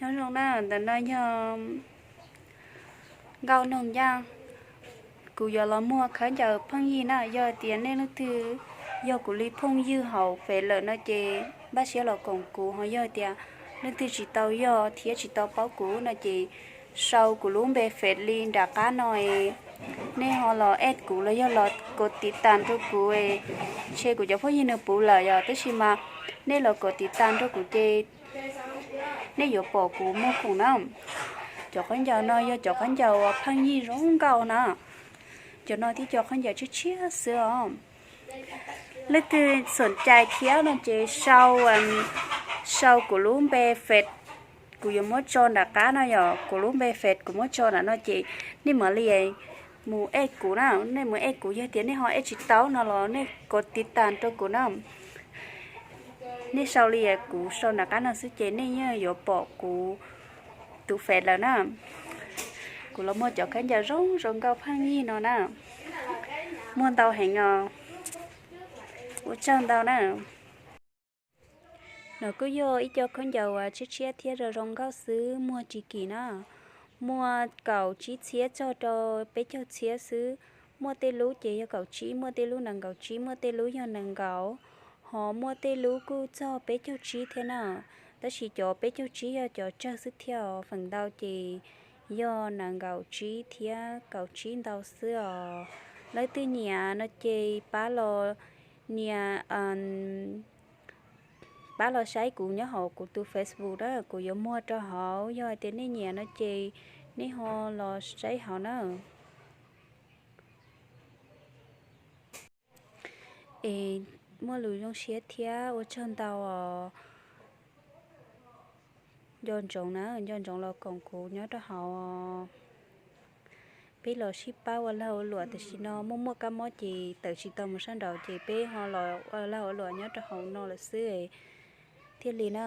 Nyob zoo na, ntawm no yog Nkauj Noog Yaj. Kuv yuav los muag khaub ncaws phooj ywg na, yog tias nej leej twg yog kuv li phooj ywg hauv Fev lawm no ces npaj siab los koom kuv, ho yog tias leej twg tsis tau yog thiab tsis tau paub kuv no ces sau kuv lub npe Fev li nram qab no es nej ho los add kuv los yog los kov tiv tas rau kuv es, ntshe kuv cov phooj ywg nws puv lawm yog, tab sis mas nej los kov tiv tas rau kuv ces nej yuav pom kuv muag khoom na. Cov khaub ncaws no yog cov khaub ncaws uas pheej yig zoo nkauj na. Cov no thiab cov khaub ncaws tshiab tshiab xwb os. Leej twg xom cai thiab no ces sau, sau kuv lub npe Fev, kuv yuav muab tso nram qab no yog kuv lub npe Fev kuv muab tso nram no ces nej mam li mus add kuv na. Nej mus add kuv, yog tias nej ho add tsis tau no los nej kov tiv tas rau kuv na. Nej sau li kuv sau nram qab no xwb ces nej yeej yuav pom kuv tus Fev lawm na. Kuv los muag cov khaub ncaws zoo zoo nkauj pheej yig no na. Muag ntau heev os. Ua tsaug ntau na. No kuj yog ib co khaub ncaws uas tshiab tshiab thiab zoo zoo nkauj xwb, muag tsis kim na. Muaj kaum tsib txhiab txog rau peb caug txhiab xwb. Muaj tej lub ces yog kaum tsib, muaj tej lub nees nkaum tsib, muaj tej lub yog nees nkaum, ho muaj tej lub kuj txog peb caug tsib thiab na. Tab sis cov peb caug tsib yog cov tsawg xwb thiab os, feem ntau ces yog nees nkaum tsib thiab kaum tsib ntau xwb os. Leej twg nyiam no ces pab los nias, pab los saib kuv nyob hauv kuv tus Facebook na, kuv yuav muag rau hauv. Yog hais tias nej nyiam no ces nej ho los saib hauv na. Es muaj lus zoo siab thiab ua tsaug ntau os. Nco ntsoov na, nco ntsoov los koom kuv nyob rau hauv os. Peb los sib pab ua lag ua luam, tam sim no muaj muaj kab mob ces tawm tsis tau mus sab nraud ces peb ho los ua lag ua luam nyob rau hauv no lawm xwb thiaj li na.